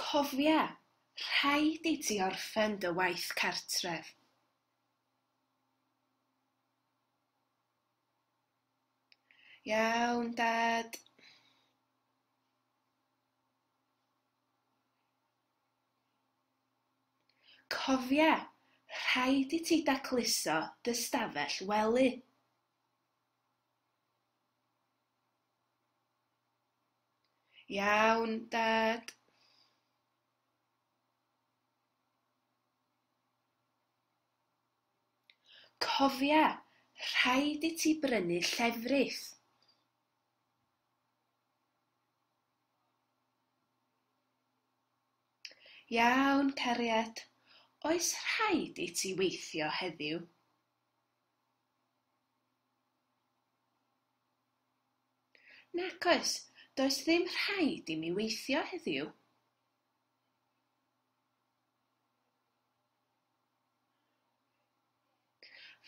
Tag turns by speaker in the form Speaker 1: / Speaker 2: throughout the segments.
Speaker 1: Cofia, rhaid i ti orffen dy waith cartref. Iawn, Dad. Cofia, rhaid i ti dacluso dy stafell wely. Iawn, Dad. Cofia, rhaid i ti brynu llefrith. Iawn, cariad. Oes rhaid i ti weithio heddiw? Nac oes, does ddim rhaid i mi weithio heddiw.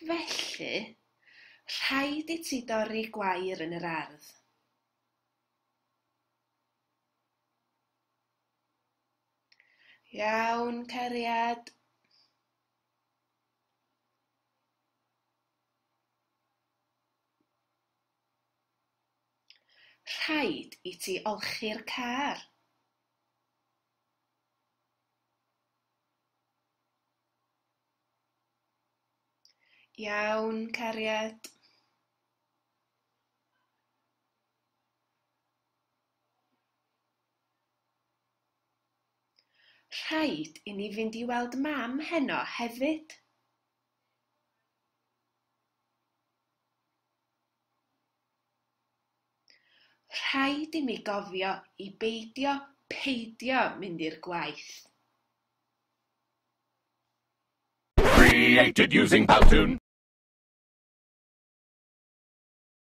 Speaker 1: Felly, rhaid i ti dorri gwair yn yr ardd. Iawn, cariad. Rhaid i ti olchi'r car. Iawn, cariad. Rhaid i ni fynd i weld Mam heno hefyd. Rhaid i mi gofio i beidio peidio mynd i'r gwaith.
Speaker 2: Created using Powtoon.